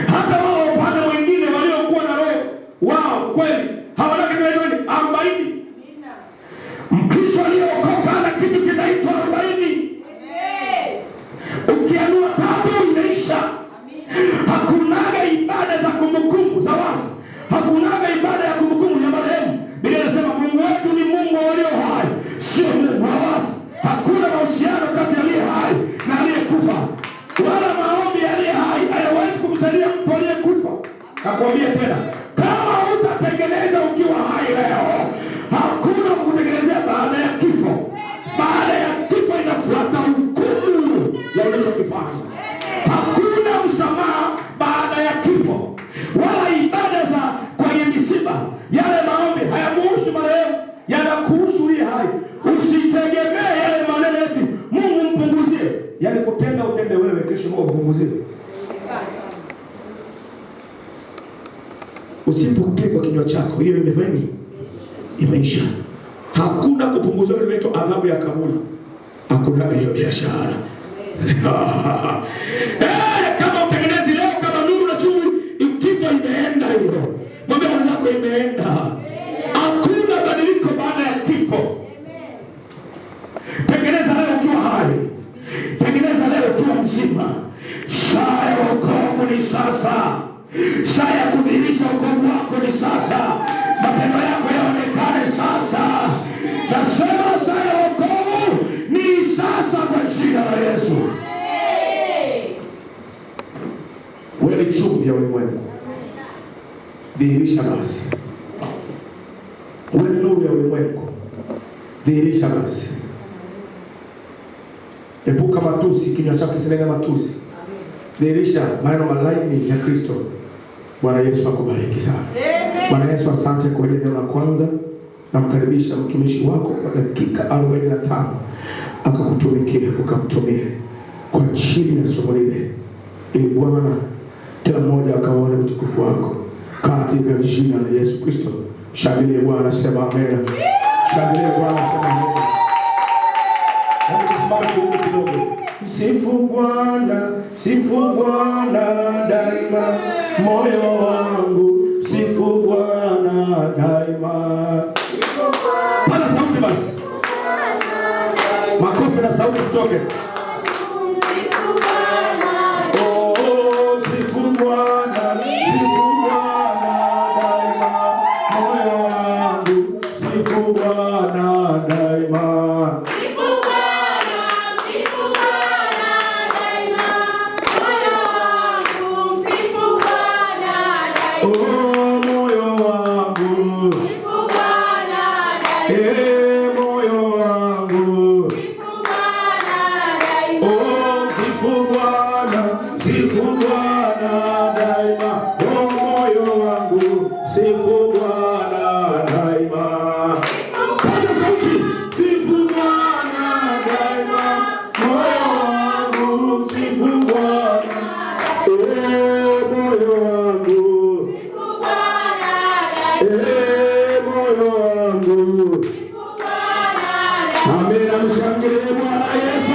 Hata wao upande mwingine waliokuwa na roho wao kweli hawana kitu kinaitwa 40. Mkristo aliyeokoka ana kitu kinaitwa 40. Ukianua 3 inaisha. Hakunaga ibada za kumbukumbu za wafu. Hakunaga ibada ya kumbukumbu ya marehemu. Biblia inasema Mungu wetu ni Mungu walio hai, sio Mungu wa wafu. Hakuna mahusiano kati ya aliye hai na aliyekufa. Wala maombi aliye hai hayawezi kumsaidia mtu aliyekufa. Nakwambia tena, kama utatengeneza ukiwa hai leo, hakuna kukutengenezea baada ya kifo. Baada ya kifo inafuata hukumu ya ulichokifanya. Hakuna msamaha baada ya kifo, wala ibada za kwenye misiba. Yale maombi hayamuhusu marehemu, yanakuhusu uliye hai. Usitegemee yale maneno eti Mungu mpunguzie. Yaani kutenda utende wewe, kesho Mungu akupunguzie. Usipokee kwa kinywa chako, hiyo imefanya nini? Imeisha. Hakuna kupunguzwa, ile inaitwa adhabu ya kaburi. Hakuna hiyo biashara. Kama utengenezi leo kama nuru na chumvi, kifo imeenda hiyo. Mwambie mwenzako imeenda. Hakuna badiliko baada ya kifo. Tengeneza leo ukiwa hai. Tengeneza leo ukiwa mzima. Saa ya wokovu ni sasa. Saa ya kudhihirisha wokovu wako ni sasa. Matendo yako yaonekane sasa. Nasema saa ya wokovu ni sasa kwa jina la Yesu. Wewe ni chumvi ya ulimwengu. Dhihirisha basi. Wewe ni nuru ya ulimwengu. Dhihirisha basi. Epuka matusi, kinywa chako kisinene matusi. Dhihirisha maneno malaini ya Kristo. Bwana Yesu akubariki sana. Bwana Yesu, asante kwa ile neno la kwanza. Namkaribisha mtumishi wako kwa dakika 45 akakutumikia, ukamtumie kwa ajili ya somo lile, ili Bwana kila mmoja akaone utukufu wako katika jina la Yesu Kristo. Shangilie Bwana, sema amen. Shangilie Bwana, sema amen. Hebu tusimame kidogo kidogo. Sifu Bwana, sifu Bwana daima, moyo wangu sifu Bwana daima. Pana sauti basi. Makofi na sauti zitoke. Oh, sifu Bwana, sifu Bwana daima, moyo wangu sifu Bwana daima. Sifu Bwana, moyo wangu.